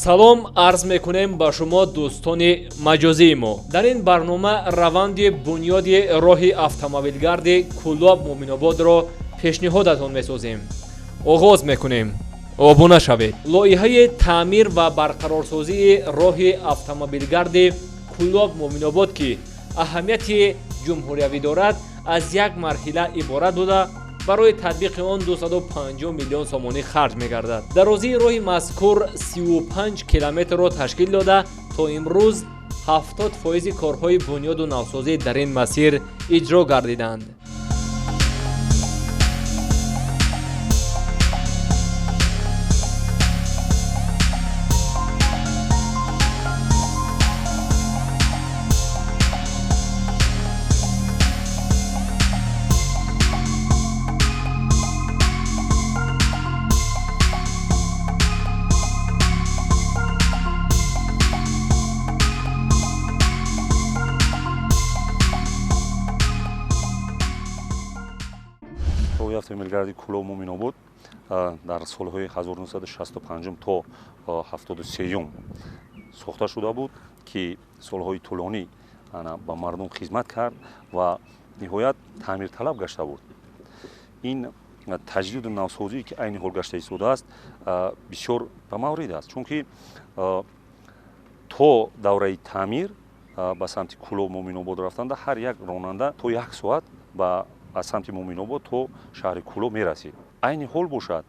Салом арз мекунем ба шумо, дӯстони маҷозии мо. Дар ин барнома раванди бунёди роҳи автомобилгарди Кӯлоб Муъминободро пешниҳодатон месозем. Оғоз мекунем. Обуна шавед. Лоиҳаи таъмир ва барқарорсозии роҳи автомобилгарди Кӯлоб Муъминобод, ки аҳамияти ҷумҳуриявӣ дорад, аз як марҳила иборат буда, барои татбиқи он 250 миллион сомонӣ харҷ мегардад. Дарозии роҳи мазкур 35 километрро ташкил дода, то имрӯз 70 фоизи корҳои бунёду навсозӣ дар ин масир иҷро гардиданд. Роҳи автомобилгарди Кӯлоб Муъминобод дар солҳои 1965 то 73 сохта шуда буд, ки солҳои тӯлонӣ ба мардум хизмат кард ва ниҳоят таъмирталаб гашта буд. Ин таҷдиду навсозие, ки айни ҳол гашта истодааст, бисёр ба маврид аст, чунки то давраи таъмир ба самти Кӯлоб Муъминобод рафтанда ҳар як ронанда то як соат ба аз самти Муъминобод то шаҳри Кӯлоб мерасид. Айни ҳол бошад,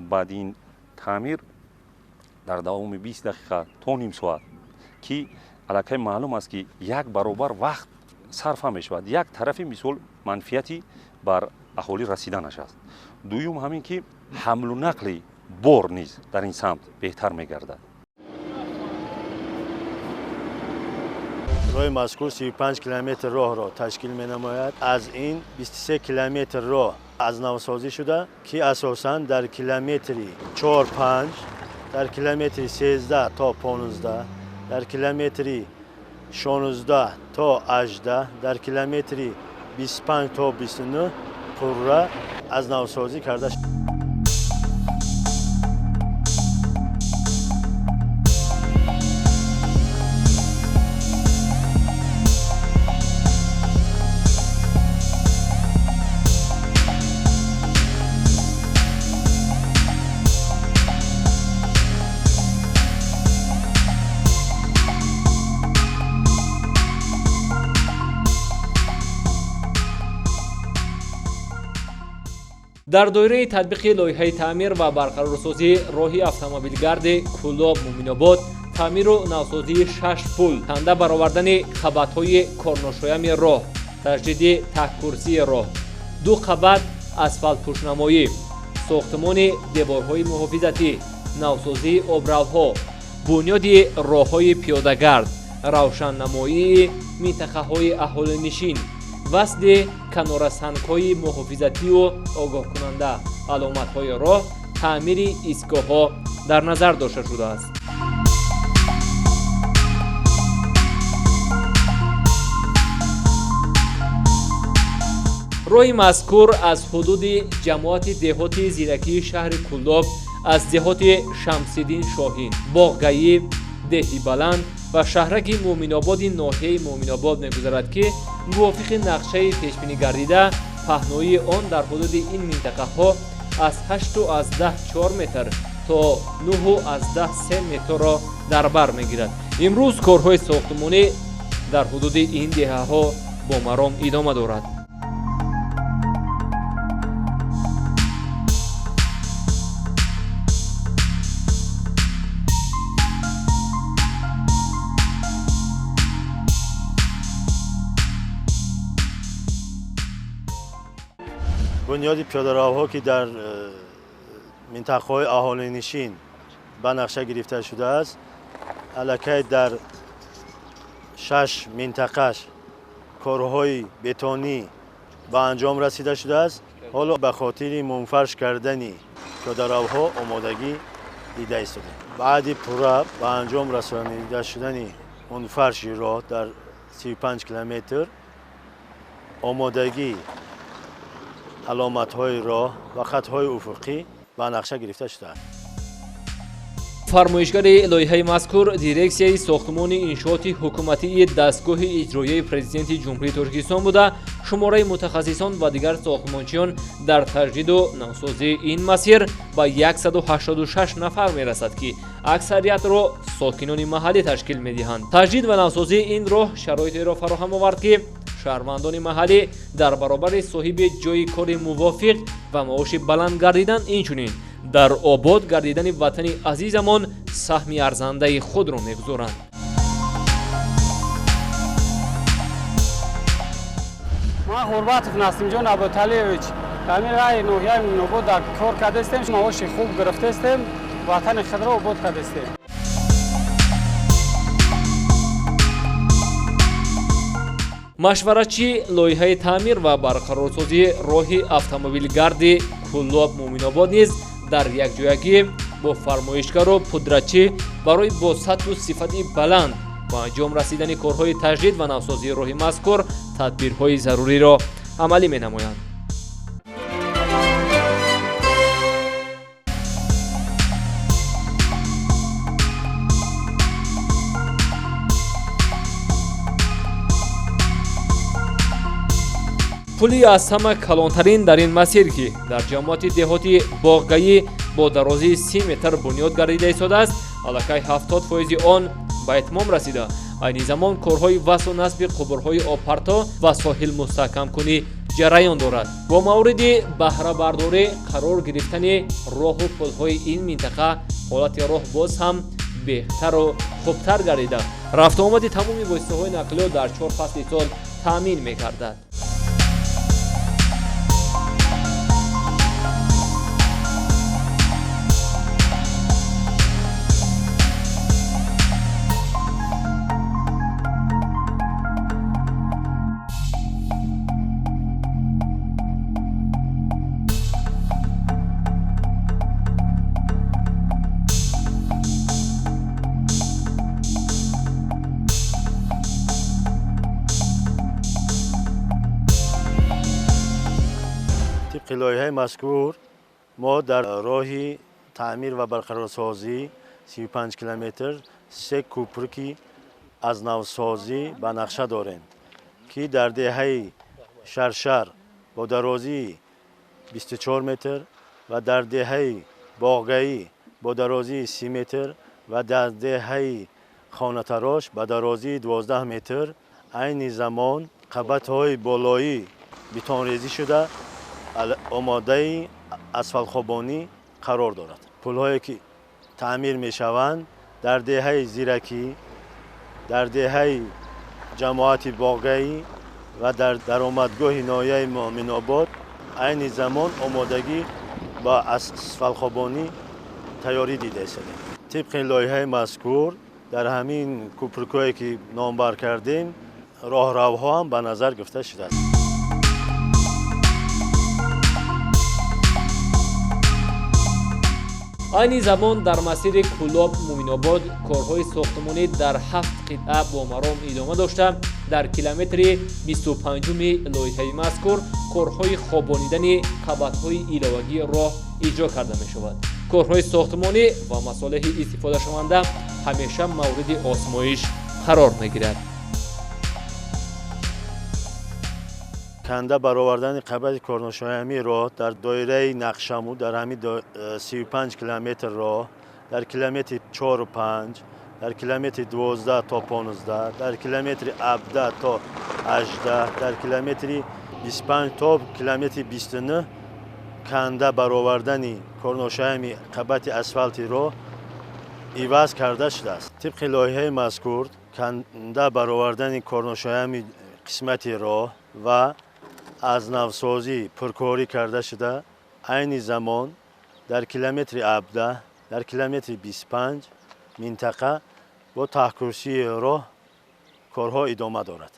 баъди ин таъмир дар давоми 20 дақиқа то ним соат, ки аллакай маълум аст, ки як баробар вақт сарфа мешавад. Як тарафи мисол манфиати бар аҳолӣ расиданаш аст. Дуюм ҳамин ки ҳамлу нақли бор низ дар ин самт беҳтар мегардад. Роҳи мазкур 35 километр роҳро ташкил менамояд. Аз ин 23 километр роҳ аз навсозӣ шуда, ки асосан дар километри 4-5, дар километри 13 то 15, дар километри 16 то 18, дар километри 25 то 29 пурра аз навсозӣ карда. Дар доираи татбиқи лоиҳаи таъмир ва барқарорсозии роҳи автомобилгарди Кӯлоб Муъминобод, таъмиру навсозии шаш пул, танда баровардани қабатҳои корношоями роҳ, таҷдиди таҳкурсии роҳ, ду қабат асфалтпӯшнамоӣ, сохтмони деворҳои муҳофизатӣ, навсозии обравҳо, бунёди роҳҳои пиёдагард, равшаннамоии минтақаҳои аҳолинишин, васли канорасангҳои муҳофизатию огоҳкунанда, аломатҳои роҳ, таъмири истгоҳҳо дар назар дошта шудааст. Роҳи мазкур аз ҳудуди ҷамоати деҳоти Зиракии шаҳри Кӯлоб, аз деҳоти Шамсиддин Шоҳин, Боғгаӣ, Деҳи Баланд ва шаҳраки Муъминободи ноҳияи Муъминобод мегузарад, ки мувофиқи нақшаи пешбинӣ гардида, паҳноии он дар ҳудуди ин минтақаҳо аз 8,4 метр то 9,3 метрро дар бар мегирад. Имрӯз корҳои сохтмонӣ дар ҳудуди ин деҳаҳо бо маром идома дорад. Бунёди пиёдаравҳо, ки дар минтақаҳои аҳолинишин ба нақша гирифта шудааст, аллакай дар шаш минтақаш корҳои бетонӣ ба анҷом расида шудааст. Ҳоло ба хотири мунфарш кардани пиёдаравҳо омодагӣ дида истодем. Баъди пурра ба анҷом расонида шудани мунфарши роҳ дар 35 километр, омодагӣ аломатҳои роҳ ва хатҳои уфуқӣ ба нақша гирифта шудааст. Фармоишгари лоиҳаи мазкур дирексияи сохтмони иншооти ҳукуматии дастгоҳи иҷроияи президенти Ҷумҳурии Тоҷикистон буда, шумораи мутахассисон ва дигар сохтмончиён дар таҷдиду навсозии ин масир ба 186 нафар мерасад, ки аксариятро сокинони маҳаллӣ ташкил медиҳанд. Таҷдид ва навсозии ин роҳ шароитеро фароҳам овард, ки шаҳрвандони маҳаллӣ дар баробари соҳиби ҷойи кори мувофиқ ва маоши баланд гардидан, инчунин дар обод гардидани ватани азизамон саҳми арзандаи худро мегузоранд. Ман Ғурбатов Насимҷон Абуталиевич, ҳамин раи ноҳияи Мӯминобод дар кор кардастем, маоши хуб гирифтастем, ватани худро обод кардастем. Машваратчи лоиҳаи таъмир ва барқарорсозии роҳи автомобилгарди Кӯлоб Мӯминобод низ дар якҷоягӣ бо фармоишгару пудратчӣ барои бо сатҳу сифати баланд ба анҷом расидани корҳои таҷдид ва навсозии роҳи мазкур тадбирҳои заруриро амалӣ менамоянд. Пули аз ҳама калонтарин дар ин масир, ки дар ҷамоати деҳоти Боғгаӣ бо дарозии 30 метр бунёд гардида истодааст, аллакай 70% он ба итмом расида. Айни замон корҳои васлу насби қубурҳои обпарто ва соҳил мустаҳкамкунӣ ҷараён дорад. Бо мавриди баҳрабардорӣ қарор гирифтани роҳу пулҳои ин минтақа ҳолати роҳ боз ҳам беҳтару хубтар гардида, рафтуомади тамоми воситаҳои нақлиёт дар 4 фасли сол таъмин мегардад. Тибқи лоиҳаи мазкур мо дар роҳи таъмир ва барқарорсозӣ 35 километр се кӯпруки аз навсозӣ ба нақша дорем, ки дар деҳаи Шаршар бо дарозии 24 метр ва дар деҳаи Боғгаӣ бо дарозии 30 метр ва дар деҳаи Хонатарош ба дарозии 12 метр айни замон қабатҳои болоӣ бетонрезӣ шуда омодаи асфалтхобонӣ қарор дорад. Пулҳое ки таъмир мешаванд дар деҳаи Зиракӣ, дар деҳаи ҷамоати Боғгаӣ ва дар даромадгоҳи ноҳияи Мӯминобод айни замон омодагӣ ба асфалтхобонӣ тайёрӣ дида истодем. Тибқи лоиҳаи мазкур дар ҳамин кӯпрукҳое ки номбар кардем роҳравҳо ҳам ба назар гирифта шудааст. Айни замон дар масири Кӯлоб Мӯминобод корҳои сохтмонӣ дар 7 қитъа бо маром идома дошта, дар километри 25-уми лоиҳаи мазкур корҳои хобонидани қабатҳои иловагии роҳ иҷро карда мешавад. Корҳои сохтмонӣ ва масолеҳи истифодашаванда ҳамеша мавриди озмоиш қарор мегирад. Канда баровардани қабати корношоямии роҳ дар доираи нақшаму дар ҳамин 35 километр роҳ дар километри 4,5, дар километри 12 то 15, дар километри 17 то 18, дар километри 25 то километри 29 канда баровардани корношоями қабати асфалти роҳ иваз карда шудааст. Тибқи лоиҳаи мазкур канда баровардани корношоями қисмати роҳ ва аз навсозӣ пуркорӣ карда шуда, айни замон дар километри 17, дар километри 25 минтақа бо таҳкурсии роҳ корҳо идома дорад.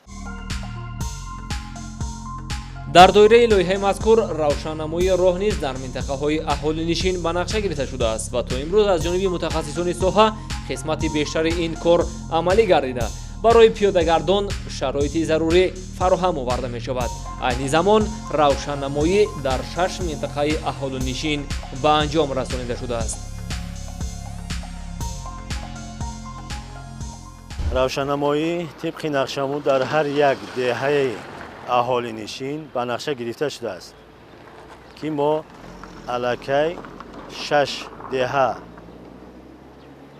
Дар доираи лоиҳаи мазкур равшаннамоии роҳ низ дар минтақаҳои аҳолинишин ба нақша гирифта шудааст ва то имрӯз аз ҷониби мутахассисони соҳа қисмати бештари ин кор амалӣ гардида, барои пиёдагардон шароити зарурӣ фароҳам оварда мешавад. Айни замон равшаннамоӣ дар 6 минтақаи аҳолинишин ба анҷом расонида шудааст. Равшаннамоӣ тибқи нақшамон дар ҳар як деҳаи аҳолинишин ба нақша гирифта шудааст, ки мо аллакай 6 деҳа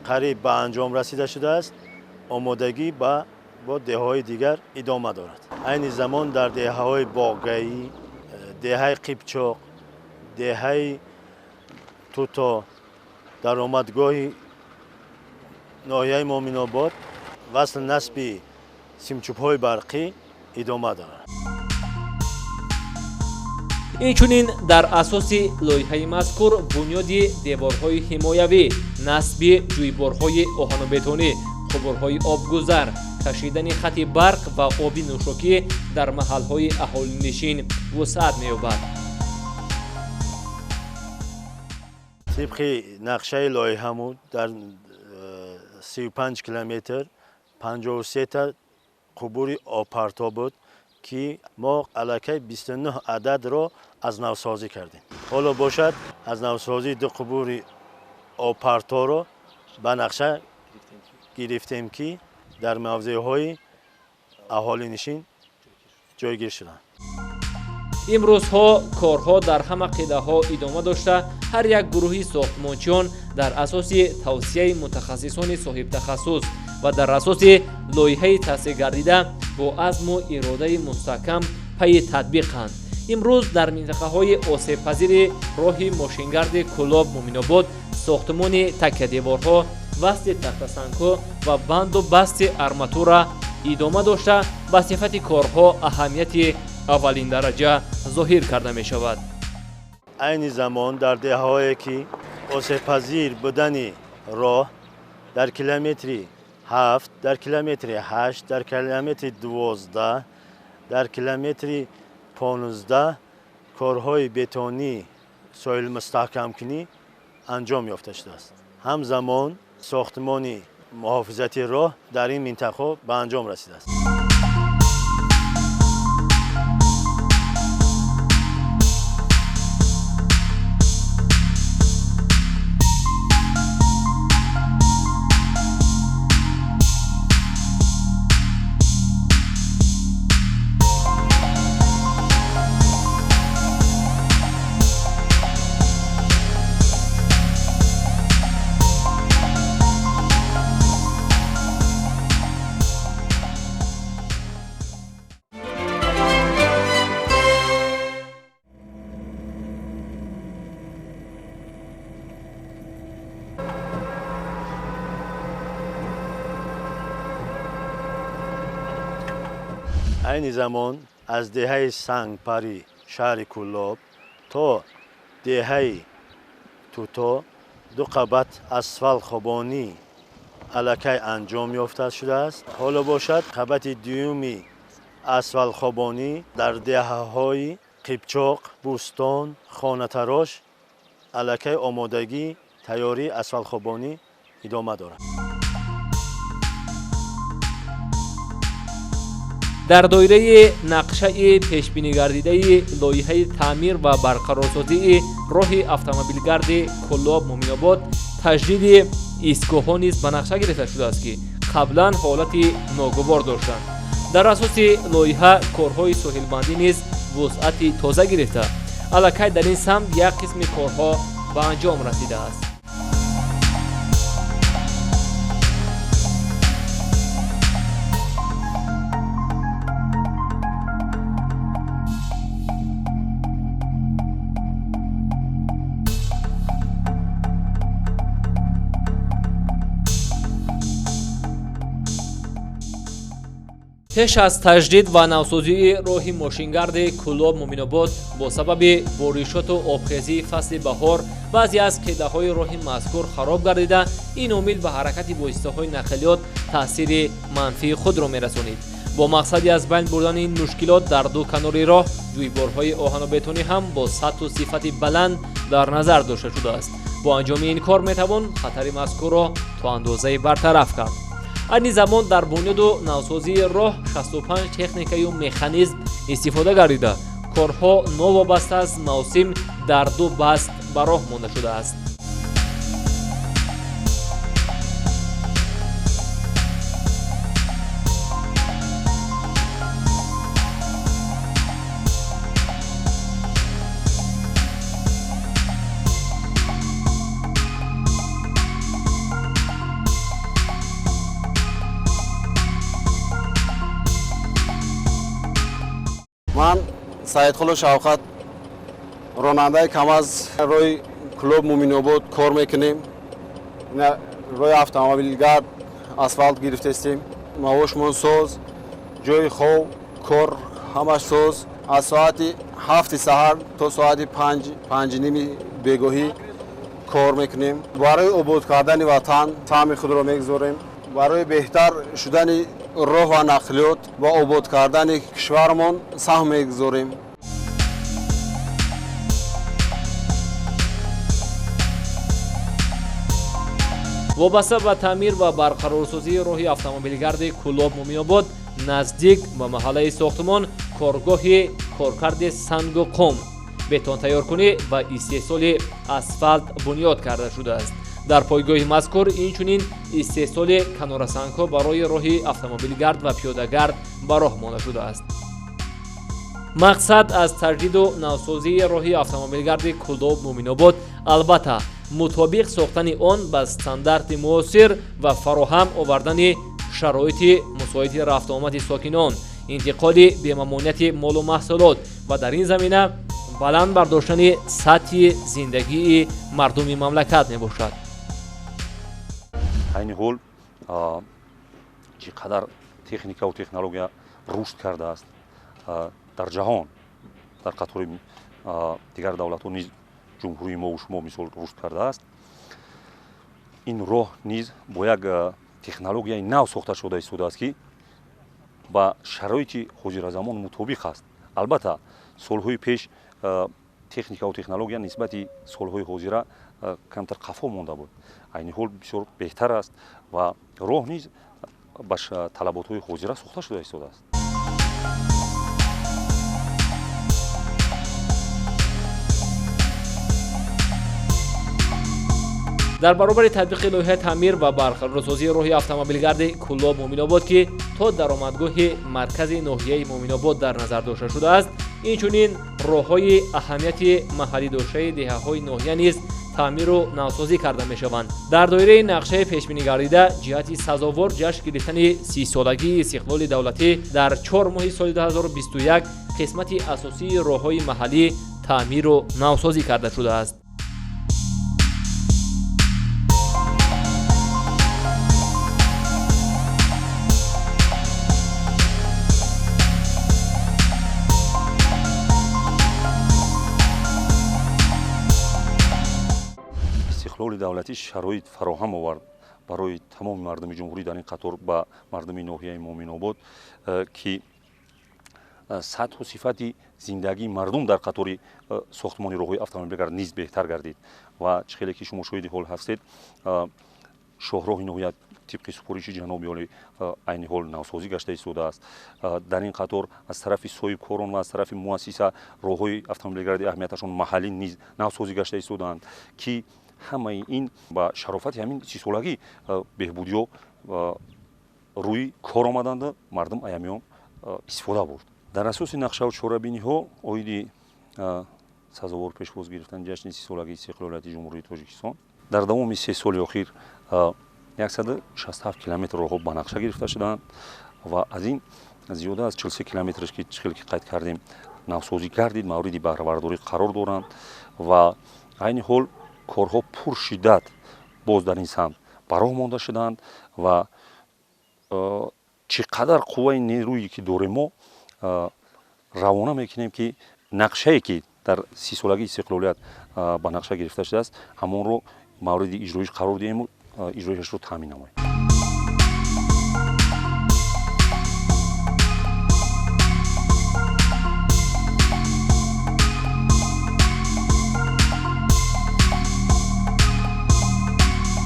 қариб ба анҷом расида шудааст. Омодагӣ бо деҳаҳои дигар идома дорад. Айни замон дар деҳаҳои Боғгаӣ, деҳаи Қипчоқ, деҳаи Туто, даромадгоҳи ноҳияи Муъминобод васл насби симчӯбҳои барқӣ идома дорад. Инчунин дар асоси лоиҳаи мазкур бунёди деворҳои ҳимоявӣ, насби ҷӯйборҳои оҳанубетонӣ, қубурҳои обгузар, кашидани хати барқ ва оби нӯшокӣ дар маҳалҳои аҳолинишин вусъат меёбад. Тибқи нақшаи лоиҳамон дар 35 километр 53-та қубури обпарто буд, ки мо аллакай 29 ададро аз навсозӣ кардем. Ҳоло бошад аз навсозии 2 қубури обпарторо ба нақша гирифтем, ки дар мавзеъҳои аҳолинишин ҷойгир шуданд. Имрӯзҳо корҳо дар ҳама қидаҳо идома дошта, ҳар як гурӯҳи сохтмончиён дар асоси тавсияи мутахассисони соҳибтахассус ва дар асоси лоиҳаи таҳсилгардида бо азму иродаи мустаҳкам пайи татбиқанд. Имрӯз дар минтақаҳои осебпазири роҳи мошингарди Кӯлоб Муъминобод сохтмони такядеворҳо, васли тахтасангҳо ва банду басти арматура идома дошта, ба сифати корҳо аҳамияти аввалиндараҷа зоҳир карда мешавад. Айни замон дар деҳаҳое ки осебпазир будани роҳ дар километри 7, дар километри 8, дар километри 12, дар километри 15 корҳои бетонӣ соҳилмустаҳкамкунӣ анҷом ёфта шудааст. Ҳамзамон сохтмони муҳофизати роҳ дар ин минтақа ба анҷом расидааст. Айни замон аз деҳаи Сангпарӣ шаҳри Кӯлоб то деҳаи Туто 2 қабат асфалтхобонӣ аллакай анҷом ёфта шудааст. Ҳоло бошад қабати дуюми асфалтхобонӣ дар деҳаҳои Қипчоқ, Бӯстон, Хонатарош аллакай омодагӣ тайёрии асфалтхобонӣ идома дорад. Дар доираи нақшаи пешбинигардидаи лоиҳаи таъмир ва барқарорсозии роҳи автомобилгарди Кӯлоб Муъминобод таҷдиди истгоҳҳо низ ба нақша гирифта шудааст, ки қаблан ҳолати ногувор доштанд. Дар асоси лоиҳа корҳои соҳилбандӣ низ вусъати тоза гирифта, аллакай дар ин самт як қисми корҳо ба анҷом расидааст. Пеш аз таҷдид ва навсозии роҳи мошингарди Кӯлоб Муъминобод бо сабаби боришоту обхезии фасли баҳор баъзе аз қидаҳои роҳи мазкур хароб гардида, ин омил ба ҳаракати воситаҳои нақлиёт таъсири манфии худро мерасонид. Бо мақсади аз байн бурдани ин мушкилот дар ду канори роҳ ҷӯйборҳои оҳанубетонӣ ҳам бо сатҳу сифати баланд дар назар дошта шудааст. Бо анҷоми ин кор метавон хатари мазкурро то андозае бартараф кард. Айни замон дар бунёду навсозии роҳ 65 техникаю механизм истифода гардида, корҳо новобаста аз мавсим дар ду баст ба роҳ монда шудааст. Саидқулов Шавқат, ронандаи КамАЗ, роҳи Кӯлоб Муъминобод кор мекунем. Роҳи автомобилгард асфалт гирифтестем. Маошмон соз, ҷои хоб, кор ҳамаш соз. Аз соати 7 саҳар то соати 5-5:30 бегоҳӣ кор мекунем. Барои обод кардани ватан саҳми худро мегузорем. Барои беҳтар шудани роҳ ва нақлиёт ва обод кардани кишвармон саҳм мегузорем. Вобаста ба таъмир ва барқарорсозии роҳи автомобилгарди Кӯлоб Муъминобод наздик ба маҳаллаи сохтмон коргоҳи коркарди сангу қум, бетонтайёркунӣ ва истеҳсоли асфалт бунёд карда шудааст. Дар пойгоҳи мазкур инчунин истеҳсоли канорасангҳо барои роҳи автомобилгард ва пиёдагард ба роҳ монда шудааст. Мақсад аз таҷдиду навсозии роҳи автомобилгарди Кӯлоб Муъминобод албатта мутобиқ сохтани он ба стандарти муосир ва фароҳам овардани шароити мусоиди рафтуомади сокинон, интиқоли бемамонияти молу маҳсулот ва дар ин замина баланд бардоштани сатҳи зиндагии мардуми мамлакат мебошад. Айни ҳол чӣ қадар техникаву технология рушд кардааст дар ҷаҳон, дар қатори дигар давлатҳо низ ҷумҳурии мову шумо мисол рушд кардааст. Ин роҳ низ бо як технологияи нав сохта шуда истодааст, ки ба шароити ҳозиразамон мутобиқ аст. Албатта, солҳои пеш техникаву технология нисбати солҳои ҳозира камтар қафо монда буд. Айни ҳол бисёр беҳтар аст ва роҳ низ ба талаботҳои ҳозира сохта шуда истодааст. Дар баробари татбиқи лоиҳаи таъмир ва барқарорсозии роҳи автомобилгарди Кӯлоб Муъминобод, ки то даромадгоҳи маркази ноҳияи Муъминобод дар назар дошта шудааст, инчунин роҳҳои аҳамияти маҳаллӣ доштаи деҳаҳои ноҳия низ таъмиру навсозӣ карда мешаванд. Дар доираи нақшаи пешбинигардида ҷиҳати сазовор ҷашн гирифтани 30-солагии истиқлоли давлатӣ дар 4 моҳи соли 2021 қисмати асосии роҳҳои маҳаллӣ таъмиру навсозӣ карда шудааст. Истиқлоли давлатӣ шароит фароҳам овард барои тамоми мардуми ҷумҳурӣ, дар ин қатор ба мардуми ноҳияи Муъминобод, ки сатҳу сифати зиндагии мардум дар қатори сохтмони роҳҳои автомобилгард низ беҳтар гардид. Ва чӣ хеле ки шумо шоҳиди ҳол ҳастед, шоҳроҳи ноҳия тибқи супориши ҷаноби олӣ айни ҳол навсозӣ гашта истодааст. Дар ин қатор аз тарафи соҳибкорон ва аз тарафи муассиса роҳҳои автомобилгарди аҳамияташон маҳаллӣ низ навсозӣ гашта истодаанд, ки ҳамаи ин ба шарофати ҳамин 30-солагӣ беҳбудиҳо рӯи кор омаданду мардум аямиён истифода бурд. Дар асоси нақшаву чорабиниҳо оиди сазовор пешвоз гирифтани ҷашни 30-солагии истиқлолияти Ҷумҳурии Тоҷикистон дар давоми 3 соли охир 167 километр роҳҳо ба нақша гирифта шуданд ва аз ин зиёда аз 43 километраш, ки чӣ хеле ки қайд кардем, навсозӣ гардид, мавриди баҳрабардорӣ қарор доранд ва айни ҳол корҳо пуршиддат боз дар ин самт ба роҳ монда шуданд ва чӣ қадар қувваи нерӯе ки дорем мо равона мекунем, ки нақшае ки дар 30-солагии истиқлолият ба нақша гирифта шудааст, ҳамонро мавриди иҷроиш қарор диҳему иҷроишашро таъмин намоем.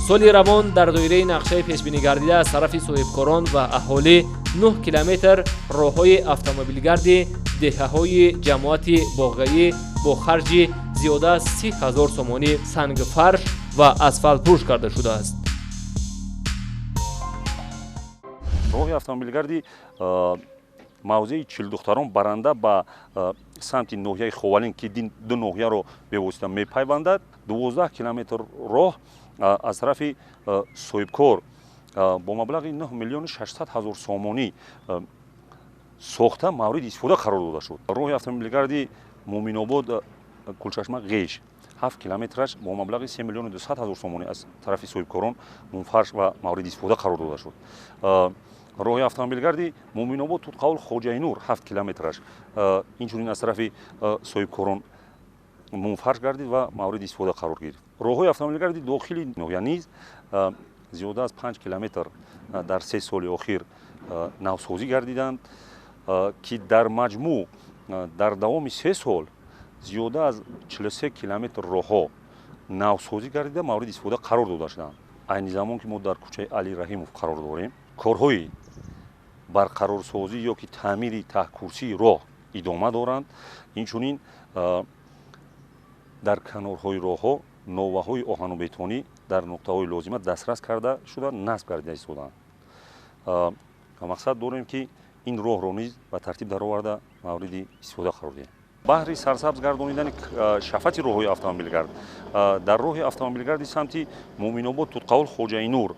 Соли равон дар доираи нақшаи пешбинигардида аз тарафи соҳибкорон ва аҳолӣ 9 километр роҳҳои автомобилгарди деҳаҳои ҷамоати Боғаӣ бо харҷи зиёда аз 30 000 сомонӣ сангфарш ва асфалтпӯш карда шудааст. Роҳи автомобилгарди мавзеи Чилдухтарон баранда ба самти ноҳияи Ховалин, ки ду ноҳияро бевосита мепайвандад, 12 километр роҳ аз тарафи соҳибкор бо маблағи 9 600 000 сомонӣ Сохта, мавриди истифода қарор дода шуд. Роҳи автомобилгарди Муъминобод, Кулчашма, Ғеш, 7 километраш бо маблағи 3 200 000 сомонӣ аз тарафи соҳибкорон мунфарш ва мавриди истифода қарор дода шуд. Роҳи автомобилгарди Муъминобод, Тутқаул, Хоҷаинур, 7 километраш инчунин аз тарафи соҳибкорон мунфарш гардид ва мавриди истифода қарор гирифт. Роҳҳои автомобилгарди дохили ноҳия низ зиёда аз 5 километр дар 3 соли охир навсозӣ гардиданд, ки дар маҷмӯъ дар давоми 3 сол зиёда аз 43 километр роҳҳо навсозӣ гардида, мавриди истифода қарор дода шуданд. Айни замон, ки мо дар кӯчаи Али Раҳимов қарор дорем, корҳои барқарорсозӣ ё ки таъмири таҳкурсии роҳ идома доранд. Инчунин дар канорҳои роҳҳо новаҳои оҳану бетонӣ дар нуқтаҳои лозима дастрас карда шуда, насб гардида истодаанд. Мақсад дорем, ки ин роҳро низ ба тартиб дароварда, мавриди истифода қарор диҳем. Баҳри сарсабз гардонидани шафати роҳҳои автомобилгард дар роҳи автомобилгарди самти Муъминобод, Тутқаул, Хоҷаинур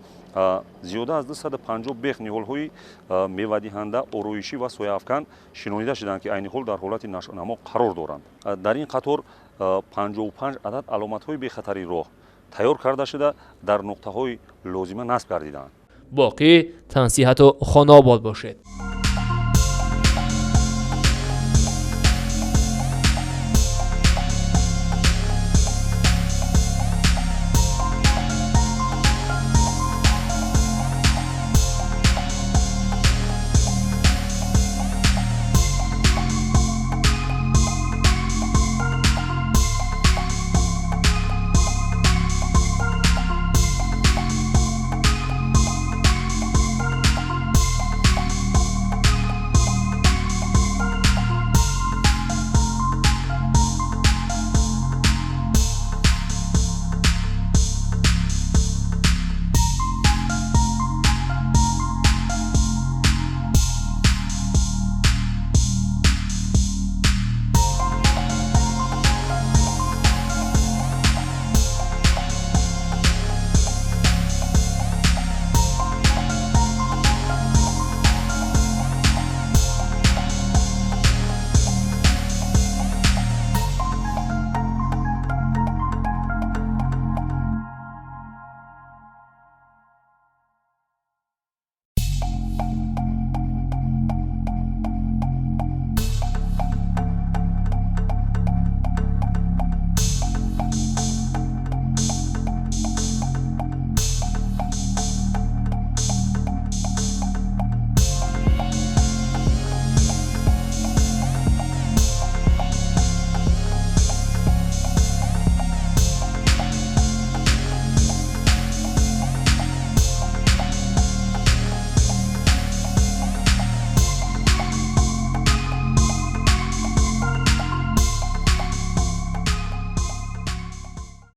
зиёда аз 250 бех ниҳолҳои мевадиҳанда, ороишӣ ва сояафкан шинонида шуданд, ки айни ҳол дар ҳолати нашъунамо қарор доранд. Дар ин қатор 55 адад аломатҳои бехатарии роҳ тайёр карда шуда, дар нуқтаҳои лозима насб гардиданд. Боқӣ тансиҳату хонаобод бошед.